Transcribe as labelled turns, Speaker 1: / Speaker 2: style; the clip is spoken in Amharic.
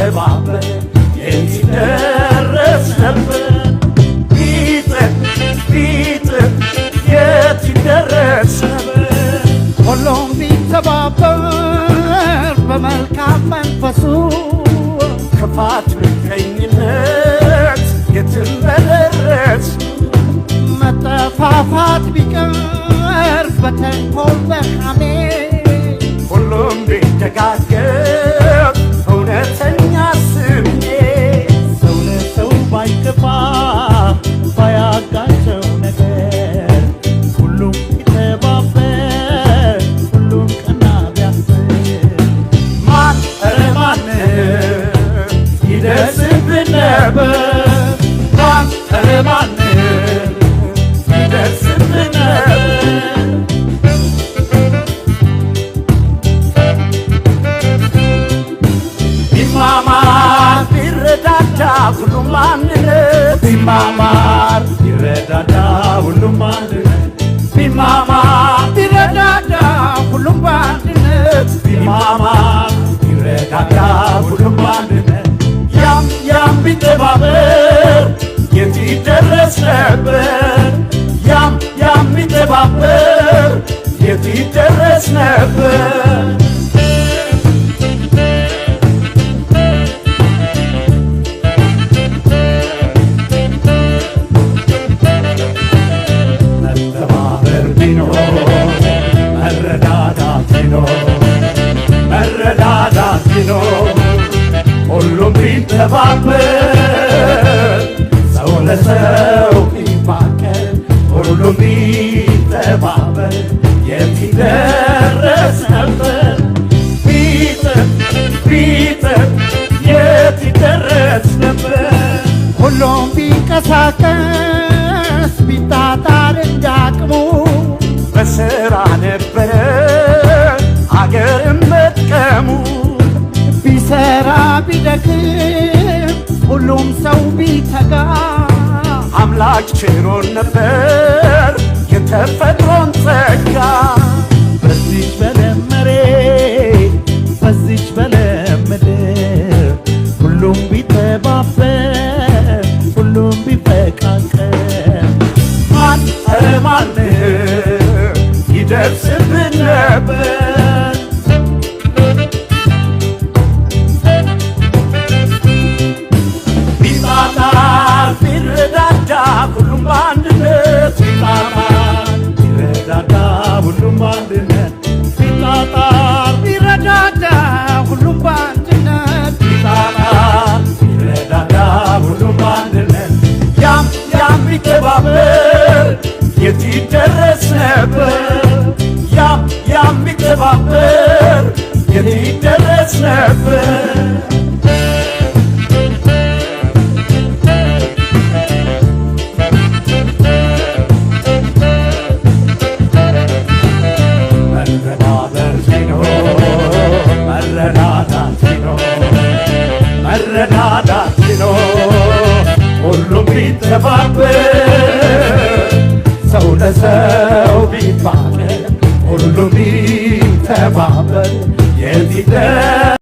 Speaker 1: ቢተባበር የት ይደረስ ነበር? ቢጥር ቢጥር የት ይደረስ ነበር?
Speaker 2: ሁሉም ቢተባበር በመልካም መንፈሱ፣
Speaker 1: ክፋት ምቀኝነት የትም በደረስ።
Speaker 2: መጠፋፋት ቢቀር በተንኮል በሐሜት፣
Speaker 1: ሁሉም ቢደጋገፍ እውነተኛ ስሜት፣
Speaker 3: ሰው ለሰው ባይከፋ ባያጋጨው ነገር፣ ሁሉም ቢተባበር ሁሉም ቀና ቢያስብ፣
Speaker 1: ማን ኧረ ማን ይደርስብን ነበር? ማን ኧረ ማን ይደርስብን ነበር? ቢማማር ቢረዳዳ ሁሉም አንድነት፣
Speaker 3: ቢማማር ቢረዳዳ ሁሉም አንድነት፣
Speaker 1: ቢማማር
Speaker 2: ቢረዳዳ ሁሉም በአንድነት፣
Speaker 3: ቢማማር ቢረዳዳ ሁሉም አንድነት፣
Speaker 1: ያም ያም ቢተባበር የት ይደረስ ነበር? ያም ያም ቢተባበር የት ይደረስ ነበር?
Speaker 3: መተባበር ቢኖር መረዳዳት ቢኖር፣ መረዳዳት ቢኖር፣ ሁሉም ቢተባበር፣ ሰው ለሰው ቢፋቀር፣ ሁሉም ቢተባበር የት ይደረስ ነበር?
Speaker 1: ቢጥር ቢጥር የት ይደረስ ነበር?
Speaker 2: ሁሉም ቢንቀሳቀስ ቢጣጣር እንዳቅሙ፣
Speaker 1: በስራ ነበረ አገርን መጥቀሙ።
Speaker 2: ቢሰራ ቢደክም ሁሉም ሰው ቢተጋ፣
Speaker 1: አምላክ ችሮን ነበር የተፈጥሮን ጸጋ።
Speaker 3: በዚች በለም መሬት በዚች በለም ምድር፣ ሁሉም ቢተባበር ሁሉም ቢፈቃቀር፣
Speaker 1: ማን ኧረ ማን ይደርስብን ነበር? ቢጣጣር ቢረዳዳ ሁሉም በአንድነት፣
Speaker 3: ቢጣጣር ቢረዳዳ ሁሉም አንድነት፣ ቢጣጣር
Speaker 2: ቢረዳዳ ሁሉም በአንድነት፣
Speaker 3: ቢጣጣር ቢረዳዳ ሁሉም አንድነት፣
Speaker 1: ያም ያም ቢተባበር የት ይደረስ ነበር? ያም ያም ቢተባበር የት ይደረስ ነበር?
Speaker 3: መተባበር ቢኖር መረዳዳት ቢኖር፣ መረዳዳት ቢኖር፣ ሁሉም ቢተባበር፣ ሰው ለሰው ቢፋቀር፣ ሁሉም ቢተባበር የት ይደረስ